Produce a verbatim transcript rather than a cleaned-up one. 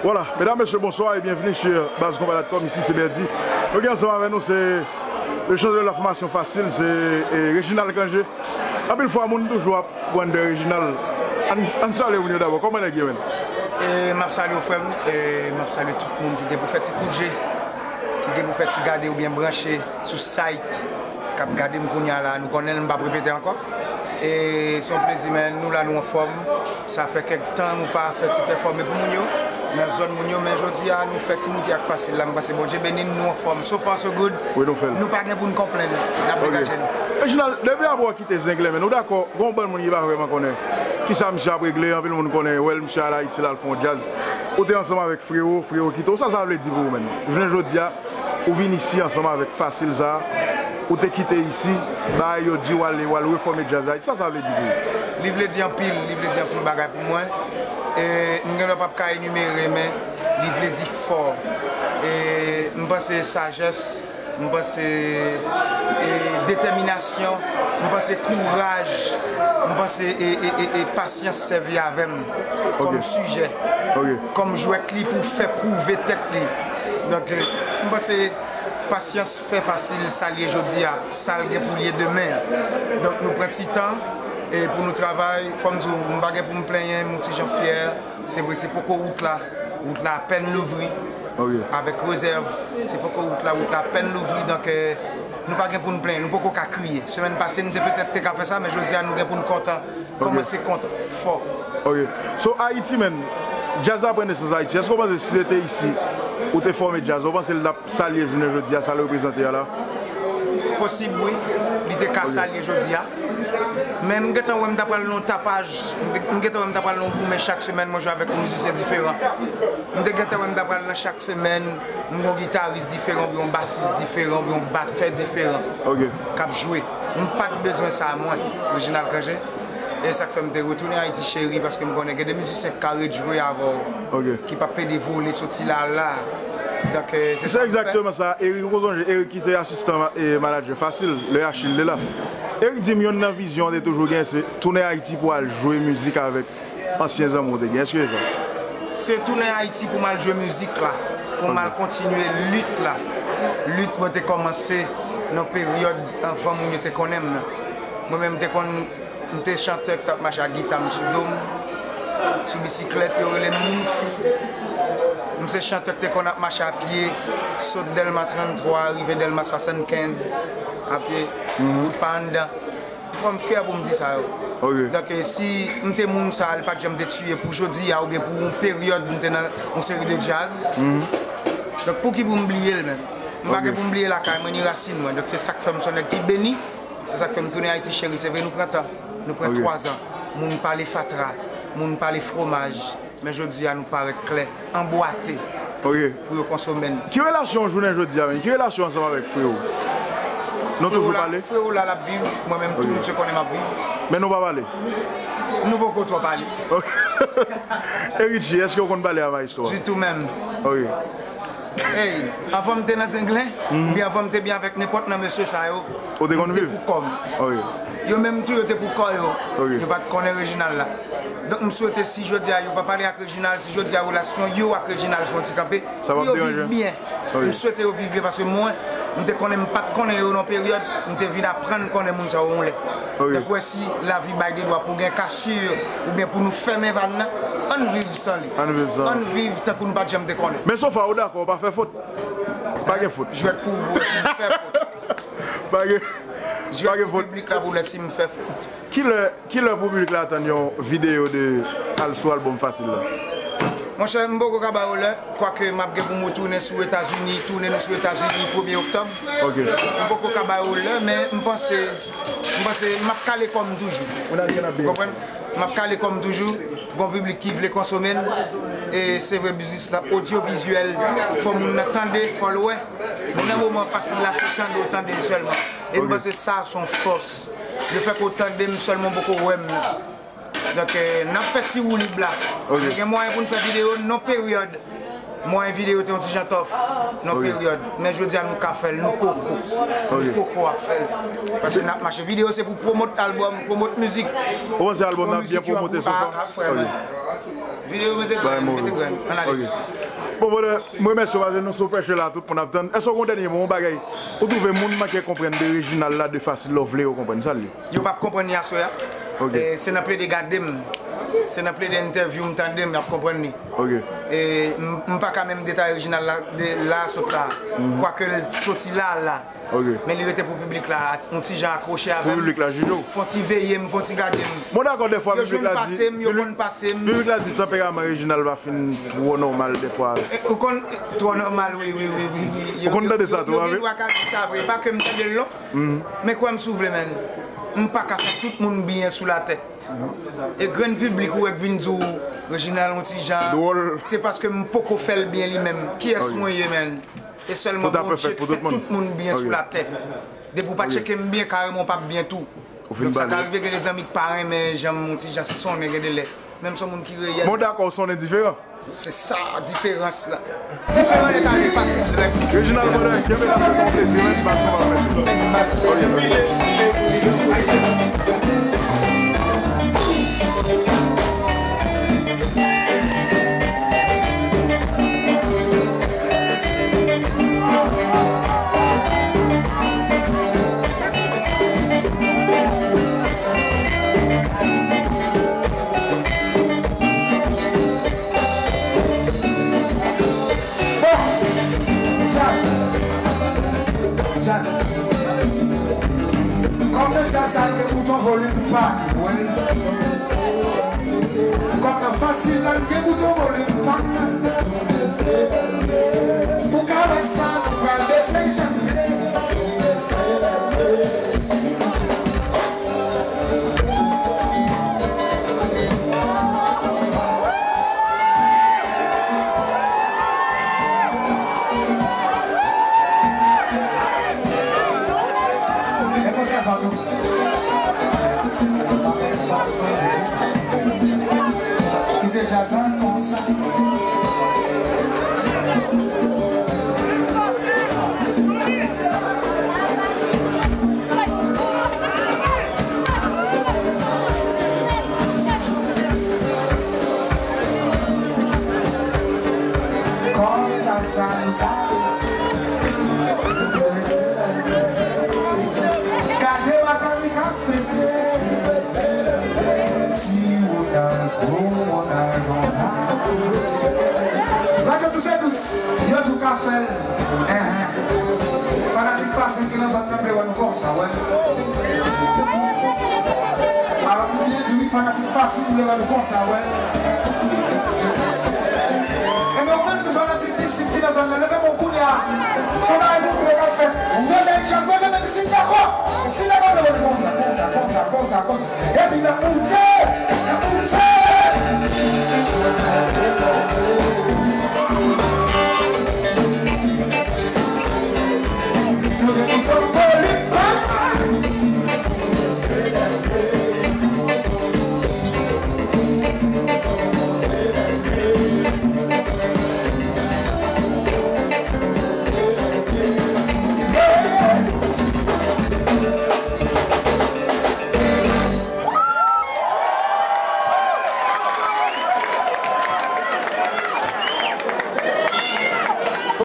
Voilà, mesdames, messieurs, bonsoir et bienvenue sur Baz Konpa dot com. Ici, c'est Berdy. Nou gen ansanm avè nou, se le chanteur de la formation Facile, se, e, Reginald Cangé. Anpil fwa, moun toujou ap wonder Reginald. Ann, ann salye moun yo dabò. Kòman nèg yo, menn? E, m ap salye w, frè m. E, m ap salye tout moun ki gen pou fè ti kout je, ki gen pou fè ti gade oubyen branche sou site, k ap gade m kounye a la. Nou konnen l, m p ap repete ankò. E se yon plezi, men nou la, nou anfòm. Sa fè kèk tan nou pa fè ti pèfòme pou moun yo, nan zòn moun yo, men jodi a nou fè ti moute ak Facile la, m panse Bondye beni n, nou anfòm. So far, so good. Wi, nou fè l. Nou pa gen pou n konplenn, n ap degaje nou. Reginald, depi apre w kite Zenglen, menn, ou dakò, gen yon bann moun ki pa vrèman konnen kisa misye ap regle, anpil moun konnen, wè l, misye al Ayiti, l al fè yon djaz. Ou te ansanm avèk Frewo, Frewo kite w, sa sa vle di pou ou, menn? Jounen jodi a, ou vin isi ansanm avèk Facile sa, ou te kite isi, bagay yo di w ale, w al refòme djaz Ayiti, sa sa vle di pou ou? Li vle di anpil, li vle di anpil bagay pou mwen. E m gen dwa p ap ka enimere, men li vle di fò. E m panse sajès, m panse, e, detèminasyon, m panse kouraj, m panse, e, e, e, e pasyans sèvi avè m kòm sijè, kòm jwèt li pou fè pwouve tèt li. Donk, e, m panse pasyans fè Facile sa l ye jodi a, sa l gen pou l ye demen. Donk, nou pran ti tan, e, pou nou travay. Fò m di w, m pa gen pou m plenyen, m yon ti jan fyè. Se vre, se poko wout la, wout la apèn louvri, avèk rezèv. Se poko wout la, wout la apèn louvri, donk, e, nou pa gen pou n plenyen, nou poko ka kriye. Semèn pase, n te petèt te ka fè sa, men jodi a, nou gen pou n kontan, kòmanse kontan, fò. Ok. So, Ayiti, menn, djaz la pran nesans Ayiti. Èske w panse si se te isi ou te fòme djaz la, ou panse l t ap sa l ye jounen jodi a, sa l reprezante a la? Posib, wi. Li te ka sa l ye jodi a. Men m gentan wè m ta pral nan yon tapaj, m te- m gentan wè m ta pral nan yon goumen chak semèn, mwen jwe avèk yon mizisyen diferan. M te gentan wè m ta pral nan chak semèn, m gen yon gitaris diferan, oubyen yon basis diferan, oubyen yon batè diferan k ap jwe. M pa t bezwen sa, mwen, Reginald Cangé. E sa k fè m te retounen Ayiti cheri, paske m konnen gen de mizisyen k ka ret jwe avè w, ki p ap pede vole soti la al la. Donk, e, se sa m fè. Egzakteman sa. Eric, ou sonje Eric ki te asistan ma- e manadjè Facile, lè Achille te la. Eric di m yonn nan vizyon w te toujou gen, se tounen Ayiti pou w al jwe mizik avèk ansyen zanmi w te gen. Èske se sa? Se tounen Ayiti pou m al jwe mizik la, pou m al kontinye lit la. Lit mwen te kòmanse nan peryòd anvan moun yo te konnen m nan. Mwen menm, m te konn M te chantè k t ap mache ak gita m sou do m, sou bisiklèt, yo rele m Moun Fou. M se chantè k te konn ap mache a pye, sot Dèlma tranntwa, rive Dèlma swasannkenz, a pye, wout pa anndan. Fò m fyè pou m di sa yo. Donk, e, si m te moun sa a, li pa t janm te tiye pou jodi a, oubyen pou yon peryòd m te nan yon seri de djaz. Donk, pouki pou m bliye l menm? M pa gen pou m bliye lakay mwen, ni rasin mwen. Donk, se sa k fè m se yon nèg ki beni. Se sa k fè m tounen Ayiti cheri. Se vre, nou pran tan. Nou pran twazan. Moun pale fatra, moun pale fwomaj, men jodi a nou parèt klè, anbwate pou yo konsome n. Ki relasyon w jounen jodi a menm? Ki relasyon w ansanm avèk Frewo? Nou toujou pale? Frewo la, l ap viv. Mwen menm tou, misye konnen m ap viv. Men nou pa pale? Nou poko twò pale. E Richie, èske w konn pale a Maestro a? Ditou menm. Ey, anvan m te nan Zenglen, oubyen anvan m te byen avèk nenpòt nan mesye sa yo, m te pou kò m. Yo menm tou, yo te pou kò yo. Yo pa t konnen Reginald la. Donk, m swete si jodi a yo pa pale ak Reginald, si jodi a relasyon yo ak Reginald fè yon ti kanpe, pou yo viv byen. M swete yo viv byen, paske mwen, m te konnen, m pa t konnen yo nan yon peryòd, m te vin aprann konnen moun sa yo yon lè. Donk, w wè, si lavi bay de dwa pou gen kasir, oubyen pou nou fèmen vàn nan, ann viv san li. Ann viv tankou nou pa t janm te konnen. Men so far, ou dakò, ou pa fè fot? Pa gen fot. Jwèt pou ou, pou wè si m fè fot. Pa gen, pa gen fot. Piblik la pou wè si m fè fot. Kilè, kilè pou piblik la atann yon videyo de al sou albòm Facile la? Monchè, m poko ka ba yo lè, kwake m ap gen pou m retounen sou Etazini, tounen nou sou Etazini premye oktòb. M poko ka ba yo lè, men m panse, m panse m ap kale kò m toujou. Ou konprann? M ap kale kò m toujou. Gon piblik ki vle konsome n. E se vre, biznis la odyovizyèl, fò moun nan tande, fò l wè. Men nan moman Facile la, se tande w tande l sèlman. E m panse sa se yon fòs. Lefètke w tande m sèlman, w poko wè m nan. Donk, e, n ap fè ti woulib la. Nou gen mwayen pou n fè videyo nan yon peryòd Mwayen videyo te yon ti jan tòf nan peryòd, men jodi a nou ka fè l, nou poko. Nou poko ap fè l. Paske n ap mache. Videyo se pou pwomot albòm, pwomot mizik. Ou panse albòm nan ap byen pwomote so far? Videyo mete grenn, mete grenn. Ann ale. Bon, brother, m remèsye w paske nou sou pressure la, tout moun ap tann. Èske w gen yon dènye mo, yon bagay? Ou twouve moun manke konprann de Reginald la de fasil lè w vle yo konprann sa l ye? Yo p ap konprann li aswè a. E, se nan plede gade m, se nan plede entèvyou m tande m, y ap konprann li. E, m, m pa ka menm detaye Reginald la, de la sot la. Kwake l soti la, la. Men li rete pou piblik la, yon ti jan akwoche avè m. Pou piblik la jije w. Fè yon ti veye m, fè yon ti gade m. Bon, dakò, dèfwa piblik la di, pase m, yo konn pase m. Piblik la di tanperaman Reginald pa fin twò nòmal dèfwa. E, ou konn, twò nòmal, wi, wi, wi, wi, wi. Ou konn tande sa tou, wi. Yo gen dwa ka di sa vre, pa ke m tande l non. Men kwè m si w vle, menn. M pa ka fè tout moun byen sou latè. E grenn piblik ou wè k vin di w Reginald yon ti jan, se paske m poko fè l byen li menm. Kiyès mwen ye, menn? E sèlman Bondye k fè tout moun byen sou latè. Depi w pa tcheke m byen, kareman w p ap byen tou. Donk sa ka rive gen de zanmi k pa renmen jan m yon ti jan sonnen gen de lè. Menm si yon moun ki reyèl. Bon, dakò, w sonnen diferan. Se sa diferans la. Diferan nèt ale fasil, rèd. Reginald, brother, kenbe la, se yon plezi, rèd, baz, nou va fè. Bon, djaz, djaz. Kòm nan djaz sa gen bouton volim pa, wi. Kòm nan fasil la gen bouton volim pa. Pou ka wè sa, nou pral bese jan vle. E konsa pa tou. Kite djaz la konsa. Gade Makarika fete. Ti Ronald, gwo Ronald, gon pa. Radyo Dous e Dous, yo di w ka fè l. Enhen. Fanatik Fasil ki nan zòn nan vle wè nou konsa, wè. Alò, m byen di wi, fanatik Fasil vle wè nou konsa, wè. Enben, ou menm tou fanatik Disip ki nan zòn nan, leve men w kounye a. Se yon bagay nou vle k ap fèt. Leve djaz la, leve men si n dakò. Si n dakò, leve nou konsa, konsa.